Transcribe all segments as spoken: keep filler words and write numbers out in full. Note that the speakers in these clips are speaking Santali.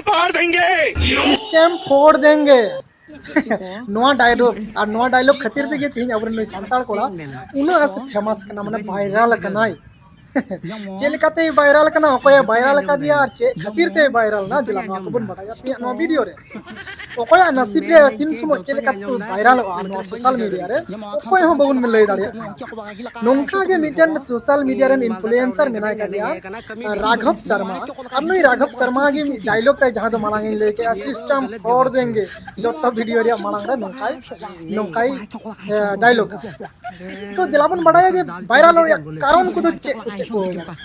पार देंगे। सिस्टम फोड़ देंगे। ᱱᱚᱣᱟ ᱰᱟᱭᱞᱚᱜ ᱟᱨ ᱱᱚᱣᱟ ᱰᱟᱭᱞᱚᱜ ᱠᱷᱟᱹᱛᱤᱨ ᱛᱮᱜᱮ ᱛᱮᱦᱮᱧ ᱟᱵᱚᱨᱮᱱ ᱱᱩᱭ ᱥᱟᱱᱛᱟᱲ ᱠᱚᱲᱟ ᱩᱱᱟᱹᱜ ᱟᱥᱮ ᱯᱷᱮᱢᱟᱥ ᱠᱟᱱᱟ, ᱢᱟᱱᱮ ᱵᱷᱟᱭᱨᱟᱞ ᱠᱟᱱᱟᱭ᱾ ᱪᱮᱫ ᱞᱮᱠᱟᱛᱮᱭ ᱵᱷᱟᱭᱨᱟᱞ ᱠᱟᱱᱟ, ᱚᱠᱚᱭᱮ ᱵᱷᱟᱭᱨᱟᱞ ᱟᱠᱟᱫᱮᱭᱟ ᱟᱨ ᱪᱮᱫ ᱠᱷᱟᱹᱛᱤᱨ ᱛᱮᱭ ᱵᱷᱟᱭᱨᱟᱞ ᱮᱱᱟ, ᱫᱮᱞᱟ ᱱᱚᱣᱟ ᱠᱚᱵᱚᱱ ᱵᱟᱰᱟᱭᱟ ᱛᱮᱦᱮᱧᱟᱜ ᱱᱚᱣᱟ ᱵᱷᱤᱰᱤᱭᱳ ᱨᱮ᱾ ᱚᱠᱚᱭᱟᱜ ᱱᱟᱥᱤᱵ ᱨᱮ ᱛᱤᱱ ᱥᱚᱢᱚᱭ ᱪᱮᱫ ᱞᱮᱠᱟ ᱛᱮᱠᱚ ᱵᱷᱟᱭᱨᱟᱞᱚᱜᱼᱟ ᱱᱚᱣᱟ ᱥᱳᱥᱟᱞ ᱢᱤᱰᱤᱭᱟ ᱨᱮ, ᱚᱠᱚᱭ ᱦᱚᱸ ᱵᱟᱵᱚᱱ ᱞᱟᱹᱭ ᱫᱟᱲᱮᱭᱟᱜ ᱠᱟᱱᱟ᱾ ᱱᱚᱝᱠᱟ ᱜᱮ ᱢᱤᱫᱴᱮᱱ ᱥᱳᱥᱟᱞ ᱢᱤᱰᱤᱭᱟ ᱨᱮᱱ ᱤᱱᱯᱷᱞᱩᱭᱮᱱᱥᱟᱨ ᱢᱮᱱᱟᱭ ᱠᱟᱫᱮᱭᱟ, ᱨᱟᱜᱷᱚᱵ ᱥᱟᱨᱢᱟ᱾ ᱟᱨ ᱱᱩᱭ ᱨᱟᱜᱷᱚᱵ ᱥᱟᱨᱢᱟ ᱜᱮ ᱢᱤᱫ ᱰᱟᱭᱞᱚᱜ ᱛᱟᱭ, ᱡᱟᱦᱟᱸ ᱫᱚ ᱢᱟᱲᱟᱝ ᱤᱧ ᱞᱟᱹᱭ ᱠᱮᱜᱼᱟ, "ᱥᱤᱥᱴᱮᱢ ᱯᱷᱳᱲ ᱫᱮᱝᱜᱮ", ᱡᱚᱛᱚ ᱵᱷᱤᱰᱤᱭᱳ ᱨᱮᱭᱟᱜ ᱢᱟᱲᱟᱝ ᱨᱮ ᱱᱚᱝᱠᱟᱭ, ᱱᱚᱝᱠᱟᱭ, ᱮ, ᱰᱟᱭᱞᱚᱜ᱾ ᱛᱚ ᱫᱮᱞᱟ ᱵᱚᱱ ᱵᱟᱰᱟᱭᱟ ᱡᱮ ᱵᱷᱟᱭᱨᱟᱞ ᱨᱮᱭᱟᱜ ᱠᱟᱨᱚᱱ ᱠᱚᱫᱚ ᱪᱮᱫ ᱠᱚ, ᱪᱮᱫ ᱠᱚ ᱦᱩᱭ ᱫᱟᱲᱮᱭᱟᱜᱼᱟ᱾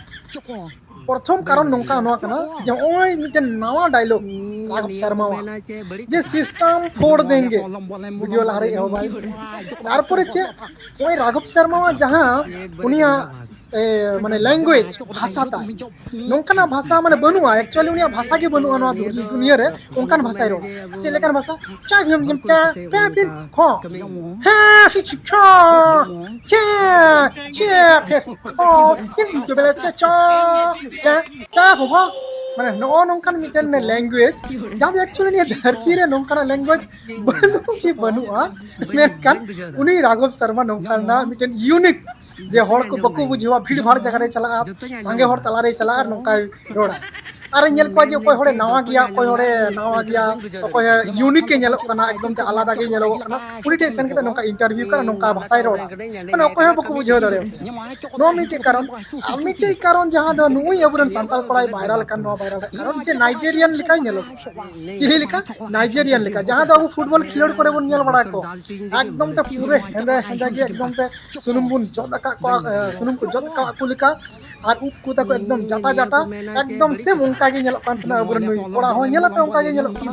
ᱯᱨᱚᱛᱷᱚᱢ ᱠᱟᱨᱚᱱ ᱱᱚᱝᱠᱟ ᱱᱚᱣᱟ ᱠᱟᱱᱟ ᱡᱮ ᱱᱚᱜᱼᱚᱭ ᱢᱤᱫᱴᱮᱱ ᱱᱟᱣᱟ ᱰᱟᱭᱞᱚᱜ ᱨᱟᱜᱷᱚᱵ ᱥᱟᱨᱢᱟᱣᱟᱜ, ᱡᱮ "ᱥᱤᱥᱴᱮᱢ ᱯᱷᱳᱲ ᱫᱮᱝᱜᱮ", ᱵᱷᱤᱰᱤᱭᱳ ᱞᱟᱦᱟᱨᱮ ᱮᱦᱚᱵᱟᱭ᱾ ᱛᱟᱨᱯᱚᱨᱮ ᱪᱮᱫ, ᱱᱚᱜᱼᱚᱭ ᱨᱟᱜᱷᱚᱵ ᱥᱟᱨᱢᱟᱣᱟᱜ ᱡᱟᱦᱟᱸ ᱩᱱᱤᱭᱟᱜ, ᱮ, ᱢᱟᱱᱮ ᱞᱮᱝᱜᱩᱭᱮᱡᱽ, ᱵᱷᱟᱥᱟ ᱛᱟᱭ, ᱱᱚᱝᱠᱟᱱᱟᱜ ᱵᱷᱟᱥᱟ ᱢᱟᱱᱮ ᱵᱟᱹᱱᱩᱜᱼᱟ, ᱮᱠᱪᱩᱭᱟᱞᱤ ᱩᱱᱤᱭᱟᱜ ᱵᱷᱟᱥᱟ ᱜᱮ ᱵᱟᱹᱱᱩᱜᱼᱟ ᱱᱚᱣᱟ ᱫᱩᱱᱤᱭᱟᱹ ᱨᱮ, ᱚᱱᱠᱟᱱ ᱵᱷᱟᱥᱟᱭ ᱨᱚᱲᱟ᱾ ᱪᱮᱫ ᱞᱮᱠᱟᱱ ᱵᱷᱟᱥᱟ? ᱪᱟ ᱜᱷᱮᱢ ᱜᱷᱮᱢ ᱪᱟ, ᱯᱮ ᱯᱤᱱ ᱠᱷᱚ, ᱦᱮᱸ ᱯᱷᱤ ᱪᱷᱩ ᱪᱷᱚ, ᱪᱮ, ᱪᱮ ᱯᱷᱮ ᱯᱷᱤ ᱠᱷᱚ, ᱤᱱ ᱡᱚᱵᱮ ᱪᱟ ᱪᱟ, ᱪᱟ, ᱪᱟ ᱯᱷᱚ ᱯᱷᱚ᱾ ᱢᱟᱱᱮ ᱱᱚᱜᱼᱚ ᱱᱚᱝᱠᱟᱱ ᱢᱤᱫᱴᱮᱱ ᱞᱮᱝᱜᱩᱭᱮᱡᱽ, ᱡᱟᱦᱟᱸ ᱫᱚ ᱮᱠᱪᱩᱭᱟᱞᱤ ᱱᱤᱭᱟᱹ ᱫᱷᱟᱹᱨᱛᱤ ᱨᱮ ᱱᱚᱝᱠᱟᱱᱟᱜ ᱞᱮᱝᱜᱩᱭᱮᱡᱽ ᱵᱟᱹᱱᱩᱜ ᱜᱮ ᱵᱟᱹᱱᱩᱜᱼᱟ᱾ ᱢᱮᱱᱠᱷᱟᱱ ᱩᱱᱤ ᱨᱟᱜᱷᱚᱵ ᱥᱟᱨᱢᱟ ᱱᱚᱝᱠᱟᱱᱟᱜ ᱢᱤᱫᱴᱮᱱ ᱤᱭᱩᱱᱤᱠ, ᱡᱮ ᱦᱚᱲ ᱠᱚ ᱵᱟᱠᱚ ᱵᱩᱡᱷᱟᱹᱣᱟ, ᱵᱷᱤᱲ ᱵᱷᱟᱲ ᱡᱟᱭᱜᱟ ᱨᱮᱭ ᱪᱟᱞᱟᱜᱼᱟ, ᱥᱟᱸᱜᱮ ᱦᱚᱲ ᱛᱟᱞᱟᱨᱮᱭ ᱪᱟᱞᱟᱜᱼᱟ ᱟᱨ ᱱᱚᱝᱠᱟᱭ ᱨᱚᱲᱟ᱾ ᱟᱨᱮ ᱧᱮᱞ ᱠᱚᱣᱟ ᱡᱮ ᱚᱠᱚᱭ ᱦᱚᱲᱮ ᱱᱟᱣᱟ ᱜᱮᱭᱟ, ᱚᱠᱚᱭ ᱦᱚᱲᱮ ᱱᱟᱣᱟ ᱜᱮᱭᱟ, ᱚᱠᱚᱭ ᱤᱭᱩᱱᱤᱠ ᱮ ᱧᱮᱞᱚᱜ ᱠᱟᱱᱟ, ᱮᱠᱫᱚᱢ ᱛᱮ ᱟᱞᱟᱫᱟ ᱜᱮ ᱧᱮᱞᱚᱜᱚᱜ ᱠᱟᱱᱟ, ᱩᱱᱤ ᱴᱷᱮᱱ ᱥᱮᱱ ᱠᱟᱛᱮ ᱱᱚᱝᱠᱟ ᱤᱱᱴᱟᱨᱵᱷᱤᱭᱩ ᱠᱟᱱᱟ, ᱱᱚᱝᱠᱟ ᱵᱷᱟᱥᱟᱭ ᱨᱚᱲᱟ, ᱢᱟᱱᱮ ᱚᱠᱚᱭ ᱦᱚᱸ ᱵᱟᱠᱚ ᱵᱩᱡᱷᱟᱹᱣ ᱫᱟᱲᱮᱭᱟᱜ ᱠᱟᱱᱟ᱾ ᱱᱚᱣᱟ ᱢᱤᱫᱴᱮᱡ ᱠᱟᱨᱚᱱ᱾ ᱟᱨ ᱢᱤᱫᱴᱮᱡ ᱠᱟᱨᱚᱱ ᱡᱟᱦᱟᱸ ᱫᱚ ᱱᱩᱭ ᱟᱵᱚᱨᱮᱱ ᱥᱟᱱᱛᱟᱲ ᱠᱚᱲᱟᱭ ᱵᱷᱟᱭᱨᱟᱞ ᱠᱟᱱ, ᱱᱚᱣᱟ ᱵᱷᱟᱭᱨᱟᱞ ᱨᱮᱭᱟᱜ ᱠᱟᱨᱚᱱ ᱡᱮ ᱱᱟᱭᱡᱮᱨᱤᱭᱟᱱ ᱞᱮᱠᱟᱭ ᱧᱮᱞᱚᱜ᱾ ᱪᱤᱞᱤ ᱞᱮᱠᱟ? ᱱᱟᱭᱡᱮᱨᱤᱭᱟᱱ ᱞᱮᱠᱟ, ᱡᱟᱦᱟᱸ ᱫᱚ ᱟᱵᱚ ᱯᱷᱩᱴᱵᱚᱞ ᱠᱷᱮᱞᱳᱰ ᱠᱚᱨᱮ ᱵᱚᱱ ᱧᱮᱞ ᱵᱟᱲᱟ ᱠᱚᱣᱟ, ᱮᱠᱫᱚᱢ ᱛᱮ ᱯᱩᱨᱟᱹ ᱦᱮᱸᱫᱮ ᱦᱮᱸᱫᱮ ᱜᱮ, ᱮᱠᱫᱚᱢ ᱛᱮ ᱥᱩᱱᱩᱢ ᱵᱚᱱ ᱡᱚᱫ ᱟᱠᱟᱫ ᱠᱚᱣᱟ, ᱮ, ᱥᱩᱱᱩᱢ ᱠᱚ ᱡᱚᱫ ᱟᱠᱟᱫ ᱠᱚ ᱞᱮᱠᱟ, ᱟᱨ ᱩᱵ ᱠᱚ ᱛᱟᱠᱚ ᱮᱠᱫᱚᱢ ᱡᱟᱴᱟ ᱡᱟᱴᱟ, ᱮᱠᱫᱚᱢ ᱥᱮᱢ ᱚᱱᱠᱟ ᱜᱮ ᱧᱮᱞᱚᱜ ᱠᱟᱱ ᱛᱟᱦᱮᱱᱟ ᱟᱵᱚᱨᱮᱱ ᱱᱩᱭ ᱠᱚᱲᱟ ᱦᱚᱸ, ᱧᱮᱞ ᱟᱯᱮ ᱚᱱᱠᱟ ᱜᱮ ᱧᱮᱞᱚᱜ ᱠᱟᱱᱟ᱾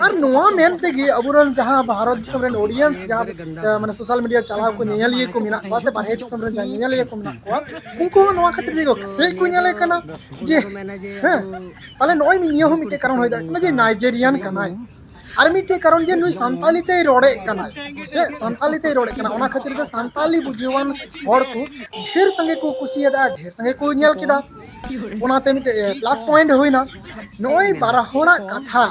ᱟᱨ ᱱᱚᱣᱟ ᱢᱮᱱ ᱛᱮᱜᱮ ᱟᱵᱚᱨᱮᱱ ᱡᱟᱦᱟᱸ ᱵᱷᱟᱨᱚᱛ ᱫᱤᱥᱚᱢ ᱨᱮᱱ ᱚᱰᱤᱭᱮᱱᱥ, ᱡᱟᱦᱟᱸ, ᱮ, ᱢᱟᱱᱮ ᱥᱳᱥᱟᱞ ᱢᱤᱰᱤᱭᱟ ᱪᱟᱞᱟᱣ ᱠᱚ, ᱧᱮᱧᱮᱞᱤᱭᱟᱹ ᱠᱚ ᱢᱮᱱᱟᱜ ᱠᱚᱣᱟ ᱥᱮ ᱵᱟᱨᱦᱮ ᱫᱤᱥᱚᱢ ᱨᱮᱱ ᱡᱟᱦᱟᱸᱭ ᱧᱮᱧᱮᱞᱤᱭᱟᱹ ᱠᱚ ᱢᱮᱱᱟᱜ ᱠᱚᱣᱟ, ᱩᱱᱠᱩ ᱦᱚᱸ ᱱᱚᱣᱟ ᱠᱷᱟᱹᱛᱤᱨ ᱛᱮᱜᱮ ᱠᱚ ᱠᱷᱮᱡ ᱠᱚ ᱧᱮᱞᱮ ᱠᱟᱱᱟ ᱡᱮ, ᱦᱮᱸ, ᱛᱟᱦᱞᱮ ᱱᱚᱜᱼᱚᱭ ᱱᱤᱭᱟᱹ ᱦᱚᱸ ᱢᱤᱫᱴᱮᱡ ᱠᱟᱨᱚᱱ ᱦᱩᱭ ᱫᱟᱲᱮᱭᱟᱜ ᱠᱟᱱᱟ ᱡᱮ ᱱᱟᱭᱡᱮᱨᱤᱭᱟᱱ ᱠᱟᱱᱟᱭ᱾ ᱟᱨ ᱢᱤᱫᱴᱮᱡ ᱠᱟᱨᱚᱱ ᱡᱮ ᱱᱩᱭ ᱥᱟᱱᱛᱟᱞᱤ ᱛᱮᱭ ᱨᱚᱲᱮᱫ ᱠᱟᱱᱟᱭ, ᱪᱮᱫ ᱥᱟᱱᱛᱟᱞᱤ ᱛᱮᱭ ᱨᱚᱲᱮᱫ ᱠᱟᱱᱟ, ᱚᱱᱟ ᱠᱷᱟᱹᱛᱤᱨ ᱛᱮ ᱥᱟᱱᱛᱟᱞᱤ ᱵᱩᱡᱷᱟᱹᱣᱟᱱ ᱦᱚᱲ ᱠᱚ ᱰᱷᱮᱨ ᱥᱟᱸᱜᱮ ᱠᱚ ᱠᱩᱥᱤᱭᱟᱫᱟ, ᱰᱷᱮᱨ ᱥᱟᱸᱜᱮ ᱠᱚ ᱧᱮᱞ ᱠᱮᱫᱟ᱾ ᱚᱱᱟᱛᱮ ᱢᱤᱫᱴᱮᱡ ᱯᱞᱟᱥ ᱯᱚᱭᱮᱱᱴ ᱦᱩᱭᱱᱟ᱾ ᱱᱚᱜᱼᱚᱭ ᱵᱟᱨ ᱦᱚᱲᱟᱜ ᱠᱟᱛᱷᱟ,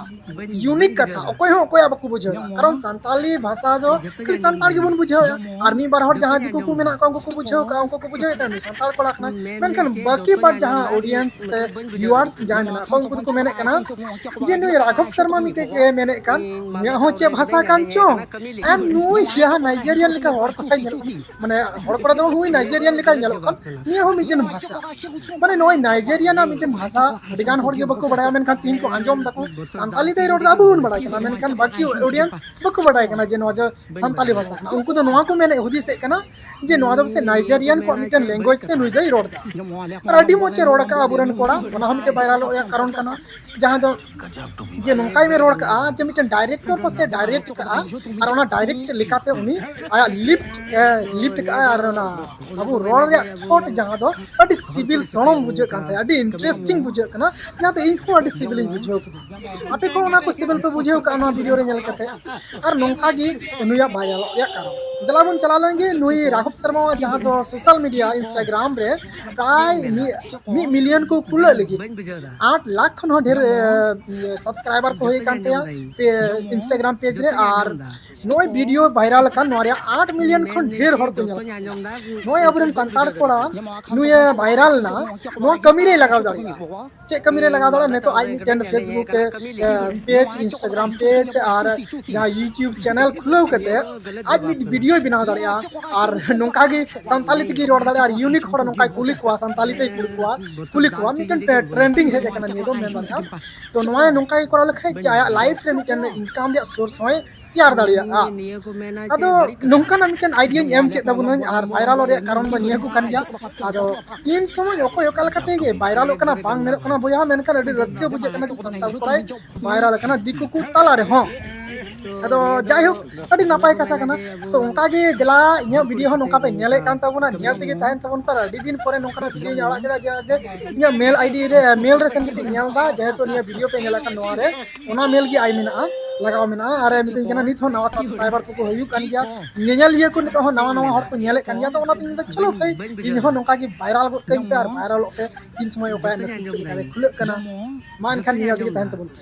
ᱤᱭᱩᱱᱤᱠ ᱠᱟᱛᱷᱟ, ᱚᱠᱚᱭ ᱦᱚᱸ ᱚᱠᱚᱭᱟᱜ ᱵᱟᱠᱚ ᱵᱩᱡᱷᱟᱹᱣ ᱮᱫᱟ᱾ ᱠᱟᱨᱚᱱ ᱥᱟᱱᱛᱟᱞᱤ ᱵᱷᱟᱥᱟ ᱫᱚ ᱠᱷᱟᱹᱞᱤ ᱥᱟᱱᱛᱟᱲ ᱜᱮᱵᱚᱱ ᱵᱩᱡᱷᱟᱹᱣ ᱮᱫᱟ, ᱟᱨ ᱢᱤᱫ ᱵᱟᱨ ᱦᱚᱲ ᱡᱟᱦᱟᱸ ᱫᱤᱠᱩ ᱠᱚ ᱢᱮᱱᱟᱜ ᱠᱚᱣᱟ, ᱩᱱᱠᱩ ᱠᱚ ᱵᱩᱡᱷᱟᱹᱣ ᱠᱟᱜᱼᱟ, ᱩᱱᱠᱩ ᱠᱚ ᱵᱩᱡᱷᱟᱹᱣ ᱮᱫᱟ ᱱᱩᱭ ᱥᱟᱱᱛᱟᱲ ᱠᱚᱲᱟ ᱠᱟᱱᱟᱭ᱾ ᱢᱮᱱᱠᱷᱟᱱ ᱵᱟᱹᱠᱤ ᱵᱟᱫ ᱡᱟᱦᱟᱸ ᱚᱰᱤᱭᱮᱱᱥ ᱥᱮ ᱵᱷᱤᱭᱩᱣᱟᱨᱥ ᱡᱟᱦᱟᱸᱭ ᱢᱮᱱᱟᱜ ᱠᱚᱣᱟ, ᱩᱱᱠᱩ ᱫᱚᱠᱚ ᱢᱮᱱᱮᱫ ᱠᱟᱱᱟ ᱡᱮ ᱱᱩᱭ ᱨᱟᱜᱷᱚᱵ ᱥᱚᱨᱢᱟ ᱢᱤᱫᱴᱮᱡ ᱮ ᱢᱮᱱᱮᱫ ᱠᱟᱱ, ᱩᱱᱤᱭᱟᱜ ᱦᱚᱸ ᱪᱮᱫ ᱵᱷᱟᱥᱟ ᱠᱟᱱ ᱪᱚᱝ, ᱟᱨ ᱱᱩᱭ ᱡᱟᱦᱟᱸ ᱱᱟᱭᱡᱮᱨᱤᱭᱟᱱ ᱞᱮᱠᱟ ᱦᱚᱲ ᱠᱚᱲᱟᱭ ᱧᱮᱞᱚᱜ ᱠᱟᱱᱟ, ᱢᱟᱱᱮ ᱦᱚᱲ ᱠᱚᱲᱟ ᱫᱚ ᱦᱩᱭ ᱱᱟᱭᱡᱮᱨᱤᱭᱟᱱ ᱞᱮᱠᱟᱭ ᱧᱮᱞᱚᱜ ᱠᱟᱱ, ᱱᱤᱭᱟᱹ ᱦᱚᱸ ᱢᱤᱫᱴᱮᱱ ᱵᱷᱟᱥᱟ᱾ ᱢᱟᱱᱮ ᱱᱚᱜᱼᱚᱭ ᱱᱟᱭᱡᱮᱨᱤᱭᱟ ᱨᱮᱱᱟᱜ ᱢᱤᱫᱴᱮᱱ ᱵᱷᱟᱥᱟ ᱟᱹᱰᱤ ᱜᱟᱱ ᱦᱚᱲ ᱜᱮ ᱵᱟᱠᱚ ᱵᱟᱲᱟᱭᱟ, ᱢᱮᱱᱠᱷᱟᱱ ᱛᱤᱦᱤᱧ ᱠᱚ ᱟᱸᱡᱚᱢ ᱫᱟᱠᱚ, ᱥᱟᱱᱛᱟᱞᱤ ᱛᱮᱭ ᱨᱚᱲ ᱮᱫᱟ, ᱟᱵᱚ ᱵᱚᱱ ᱵᱟᱲᱟᱭ ᱠᱟᱱᱟ, ᱢᱮᱱᱠᱷᱟᱱ ᱵᱟᱹᱠᱤ ᱚᱰᱤᱭᱮᱱᱥ ᱵᱟᱠᱚ ᱵᱟᱲᱟᱭ ᱠᱟᱱᱟ ᱡᱮ ᱱᱚᱣᱟ ᱡᱮ ᱥᱟᱱᱛᱟᱞᱤ ᱵᱷᱟᱥᱟ ᱠᱟᱱᱟ᱾ ᱩᱱᱠᱩ ᱫᱚ ᱱᱚᱣᱟ ᱠᱚ ᱢᱮᱱᱮᱫ ᱦᱩᱫᱤᱥᱮᱫ ᱠᱟᱱᱟ ᱡᱮ ᱱᱚᱣᱟ ᱫᱚ ᱯᱟᱥᱮᱡ ᱱᱟᱭᱡᱮᱨᱤᱭᱟᱱ ᱠᱚᱣᱟᱜ ᱢᱤᱫᱴᱮᱱ ᱞᱮᱝᱜᱩᱭᱮᱡᱽ ᱛᱮ ᱱᱩᱭ ᱫᱚᱭ ᱨᱚᱲ ᱮᱫᱟ᱾ ᱟᱨ ᱟᱹᱰᱤ ᱢᱚᱡᱽ ᱮ ᱨᱚᱲ ᱟᱠᱟᱫᱼᱟ ᱟᱵᱚᱨᱮᱱ ᱠᱚᱲᱟ, ᱚᱱᱟ ᱦᱚᱸ ᱢᱤᱫᱴᱮᱱ ᱵᱷᱟᱭᱨᱟᱞᱚᱜ ᱨᱮᱭᱟᱜ ᱠᱟᱨᱚᱱ ᱠᱟᱱᱟ᱾ ᱡᱟᱦᱟᱸ ᱫᱚ ᱡᱮ ᱱᱚᱝᱠᱟᱭ ᱢᱮ ᱨᱚᱲ ᱠᱟᱜᱼᱟ ᱡᱮ ᱢᱤᱫᱴᱮᱱ ᱰᱟᱭᱨᱮᱠᱴᱚᱨ ᱯᱟᱥᱮ ᱰᱟᱭᱨᱮᱠᱴ ᱠᱟᱜᱼᱟ, ᱟᱨ ᱚᱱᱟ ᱰᱟᱭᱨᱮᱠᱴ ᱞᱮᱠᱟᱛᱮ ᱩᱱᱤ ᱟᱭᱟᱜ ᱞᱤᱯᱴ ᱞᱤᱯᱴ ᱠᱟᱜᱼᱟ, ᱟᱨ ᱚᱱᱟ ᱟᱵᱚ ᱨᱚᱲ ᱨᱮᱭᱟᱜ ᱛᱷᱚᱴ ᱡᱟᱦᱟᱸ ᱫᱚ ᱟᱹᱰᱤ ᱥᱤᱵᱤᱞ ᱥᱚᱲᱚᱢ ᱵᱩᱡᱷᱟᱹᱜ ᱠᱟᱱ ᱛᱟᱦᱮᱸᱫ, ᱟᱹᱰᱤ ᱤᱱᱴᱟᱨᱮᱥᱴᱤᱝ ᱵᱩᱡᱷᱟᱹᱜ ᱠᱟᱱᱟ, ᱡᱟᱦᱟᱸ ᱫᱚ ᱤᱧ ᱦᱚᱸ ᱟᱹᱰᱤ ᱥᱤᱵᱤᱞᱤᱧ ᱵᱩᱡᱷᱟᱹᱣ ᱠᱮᱫᱟ᱾ ᱟᱯᱮ ᱠᱚ ᱚᱱᱟ ᱠᱚ ᱥᱤᱵᱤᱞ ᱯᱮ ᱵᱩᱡᱷᱟᱹᱣ ᱠᱟᱜᱼᱟ ᱱᱚᱣᱟ ᱵᱷᱤᱰᱤᱭᱳ ᱨᱮ ᱧᱮᱞ ᱠᱟᱛᱮ᱾ ᱟᱨ ᱱᱚᱝᱠᱟ ᱜᱮ ᱱᱩᱭᱟᱜ ᱵᱷᱟᱭᱨᱟᱞᱚᱜ ᱨᱮᱭᱟᱜ ᱠᱟᱨᱚᱱ᱾ ᱫᱮᱞᱟ ᱵᱚᱱ ᱪᱟᱞᱟᱣ ᱞᱮᱱ ᱜᱮ ᱱᱩᱭ ᱨᱟᱜᱷᱚᱵ ᱥᱚᱨᱢᱟ ᱡᱟᱦᱟᱸ ᱫᱚ ᱥᱳᱥᱟᱞ ᱢᱤᱰᱤᱭᱟ ᱤᱱᱥᱴᱟᱜᱨᱟᱢ ᱨᱮ ᱯᱨᱟᱭ ᱢᱤᱫ, ᱢᱤᱫ ᱢᱤᱞᱤᱭᱚᱱ ᱠᱚ ᱠᱩᱞᱟᱹᱜ ᱞᱟᱹᱜᱤᱫ ᱟᱴ ᱞᱟᱠᱷ ᱠᱷᱚᱱ ᱦᱚᱸ ᱰᱷᱮᱨ ᱥᱟᱵᱥᱠᱨᱟᱭᱵᱟᱨ ᱠᱚ ᱦᱩᱭ ᱠᱟᱱ ᱛᱟᱭᱟ ᱤᱱᱥᱴᱟᱜᱨᱟᱢ ᱯᱮᱡᱽ ᱨᱮ᱾ ᱟᱨ ᱱᱚᱜᱼᱚᱭ ᱵᱷᱤᱰᱤᱭᱳ ᱵᱷᱟᱭᱨᱟᱞ ᱟᱠᱟᱱ, ᱱᱚᱣᱟ ᱨᱮᱭᱟᱜ ᱟᱴ ᱢᱤᱞᱤᱭᱚᱱ ᱠᱷᱚᱱ ᱰᱷᱮᱨ ᱦᱚᱲ ᱠᱚ ᱧᱮᱞ ᱠᱟᱱᱟ᱾ ᱱᱚᱜᱼᱚᱭ ᱟᱵᱚᱨᱮᱱ ᱥᱟᱱᱛᱟᱲ ᱠᱚᱲᱟ ᱱᱩᱭᱮ ᱵᱷᱟᱭᱨᱟᱞ ᱮᱱᱟ, ᱱᱚᱣᱟ ᱠᱟᱹᱢᱤ ᱨᱮᱭ ᱞᱟᱜᱟᱣ ᱫᱟᱲᱮᱭᱟᱜᱼᱟ᱾ ᱪᱮᱫ ᱠᱟᱹᱢᱤ ᱨᱮ ᱞᱟᱜᱟᱣ ᱫᱟᱲᱮᱭᱟᱜᱼᱟ? ᱱᱤᱛᱚᱜ ᱟᱡ ᱢᱤᱫᱴᱮᱱ Facebook ᱯᱮᱡᱽ, ᱤᱱᱥᱴᱟᱜᱨᱟᱢ ᱯᱮᱡᱽ ᱟᱨ ᱡᱟᱦᱟᱸ YouTube ᱪᱮᱱᱮᱞ ᱠᱷᱩᱞᱟᱹᱣ ᱠᱟᱛᱮ ᱟᱡ ᱢᱤᱫ ᱵᱷᱤᱰᱤᱭᱳᱭ ᱵᱮᱱᱟᱣ ᱫᱟᱲᱮᱭᱟᱜᱼᱟ᱾ ᱟᱨ ᱱᱚᱝᱠᱟ ᱜᱮ ᱥᱟᱱᱛᱟᱞᱤ ᱛᱮᱜᱮ ᱨᱚᱲ ᱫᱟᱲᱮᱭᱟᱜᱼᱟ, ᱟᱨ ᱤᱭᱩᱱᱤᱠ ᱦᱚᱲ ᱱᱚᱝᱠᱟᱭ ᱠᱩᱞᱤ ᱠᱚᱣᱟ, ᱥᱟᱱᱛᱟᱞᱤ ᱛᱮᱭ ᱠᱩᱞᱤ ᱠᱚᱣᱟ, ᱠᱩᱞᱤ ᱠᱚᱣᱟ᱾ ᱢᱤᱫᱴᱮᱱ ᱴᱨᱮᱱᱰᱤᱝ ᱦᱮᱡ ᱟᱠᱟᱱᱟ, ᱱᱤᱭᱟᱹ ᱫᱚ ᱢᱮᱱ ᱫᱟᱲᱮᱭᱟᱜᱼᱟ᱾ ᱛᱚ ᱱᱚᱣᱟ ᱱᱚᱝᱠᱟ ᱜᱮ ᱠᱚᱨᱟᱣ ᱞᱮᱠᱷᱟᱡ ᱡᱮ ᱟᱭᱟᱜ ᱞᱟᱭᱤᱯᱷ ᱨᱮ ᱢᱤᱫᱴᱮᱱ ᱤᱱᱠᱟᱢ ᱨᱮᱭᱟᱜ ᱥᱳᱨᱥ ᱦᱚᱸᱭ ᱛᱮᱭᱟᱨ ᱫᱟᱲᱮᱭᱟᱜᱼᱟ᱾ ᱟᱫᱚ ᱱᱚᱝᱠᱟᱱᱟᱜ ᱢᱤᱫᱴᱮᱱ ᱟᱭᱰᱤᱭᱟᱧ ᱮᱢ ᱠᱮᱫ ᱛᱟᱵᱚᱱᱟᱹᱧ, ᱟᱨ ᱵᱷᱟᱭᱨᱟᱞᱚᱜ ᱨᱮᱭᱟᱜ ᱠᱟᱨᱚᱱ ᱫᱚ ᱱᱤᱭᱟᱹ ᱠᱚ ᱠᱟᱱ ᱜᱮᱭᱟ᱾ ᱟᱫᱚ ᱛᱤᱱ ᱥᱚᱢᱚᱭ ᱚᱠᱚᱭ ᱚᱠᱟ ᱞᱮᱠᱟᱛᱮ ᱜᱮ ᱵᱷᱟᱭᱨᱟᱞᱚᱜ ᱠᱟᱱᱟ ᱵᱟᱝ ᱢᱮᱱᱚᱜ ᱠᱟᱱᱟ ᱵᱚᱭᱦᱟ, ᱢᱮᱱᱠᱷᱟᱱ ᱟᱹᱰᱤ ᱨᱟᱹᱥᱠᱟᱹ ᱵᱩᱡᱷᱟᱹᱜ ᱠᱟᱱᱟ ᱡᱮ ᱥᱟᱱᱛᱟᱲ ᱠᱚᱲᱟᱭ ᱵᱷᱟᱭᱨᱟᱞ ᱟᱠᱟᱱᱟ ᱫᱤᱠᱩ ᱠᱚ ᱛᱟᱞᱟ ᱨᱮᱦᱚᱸ᱾ ᱟᱫᱚ ᱡᱟᱭᱦᱳᱠ, ᱟᱹᱰᱤ ᱱᱟᱯᱟᱭ ᱠᱟᱛᱷᱟ ᱠᱟᱱᱟ᱾ ᱛᱚ ᱚᱱᱠᱟ ᱜᱮ ᱫᱮᱞᱟ ᱤᱧᱟᱹᱜ ᱵᱷᱤᱰᱤᱭᱳ ᱦᱚᱸ ᱱᱚᱝᱠᱟ ᱯᱮ ᱧᱮᱞᱮᱫ ᱠᱟᱱ ᱛᱟᱵᱚᱱᱟ, ᱧᱮᱞ ᱛᱮᱜᱮ ᱛᱟᱦᱮᱱ ᱛᱟᱵᱚᱱ ᱯᱮ᱾ ᱟᱹᱰᱤ ᱫᱤᱱ ᱯᱚᱨᱮ ᱱᱚᱝᱠᱟᱱᱟᱜ ᱵᱷᱤᱰᱤᱭᱳᱧ ᱟᱲᱟᱜ ᱠᱮᱫᱟ ᱡᱮ, ᱡᱮ ᱤᱧᱟᱹᱜ ᱢᱮᱞ ᱟᱭᱰᱤ ᱨᱮ, ᱢᱮᱞ ᱨᱮ ᱥᱮᱱ ᱠᱟᱛᱮ ᱧᱮᱞ ᱮᱫᱟ, ᱡᱮᱦᱮᱛᱩ ᱱᱤᱭᱟᱹ ᱵᱷᱤᱰᱤᱭᱳ ᱯᱮ ᱧᱮᱞ ᱟᱠᱟᱫ ᱱᱚᱣᱟ ᱨᱮ ᱚᱱᱟ ᱢᱮᱞ ᱜᱮ ᱟᱭ ᱢᱮᱱᱟᱜᱼᱟ᱾ ᱞᱟᱜᱟᱣ ᱢᱮᱱᱟᱜᱼᱟ᱾ ᱟᱨᱮ ᱢᱤᱛᱟᱹᱧ ᱠᱟᱱᱟ, ᱱᱤᱛ ᱦᱚᱸ ᱱᱟᱣᱟ subscriber ᱠᱚᱠᱚ ᱦᱩᱭᱩᱜ ᱠᱟᱱ ᱜᱮᱭᱟ, ᱧᱮᱧᱮᱞᱤᱭᱟᱹ ᱠᱚ ᱱᱤᱛᱚᱜ ᱦᱚᱸ ᱱᱟᱣᱟ ᱱᱟᱣᱟ ᱦᱚᱲ ᱠᱚ ᱧᱮᱞᱮᱫ ᱠᱟᱱ ᱜᱮᱭᱟ᱾ ᱛᱚ ᱚᱱᱟᱛᱮ ᱤᱧ ᱫᱚ ᱪᱚᱞᱚ ᱵᱷᱟᱹᱭ, ᱤᱧ ᱦᱚᱸ ᱱᱚᱝᱠᱟ ᱜᱮ viralᱚᱜ ᱠᱟᱹᱧ ᱯᱮ ᱟᱨ viralᱚᱜ ᱯᱮ᱾ ᱛᱤᱱ ᱥᱚᱢᱚᱭ ᱚᱠᱚᱭᱟᱜ ᱱᱟᱥᱤᱵ ᱪᱮᱫ ᱞᱮᱠᱟᱛᱮ ᱠᱷᱩᱞᱟᱹᱜ ᱠᱟᱱᱟ, ᱢᱟ ᱮᱱᱠᱷᱟᱱ ᱧᱮᱧᱮᱞ ᱛᱮᱜᱮ ᱛᱟᱦᱮᱱ ᱛᱟᱵᱚᱱ ᱯᱮ᱾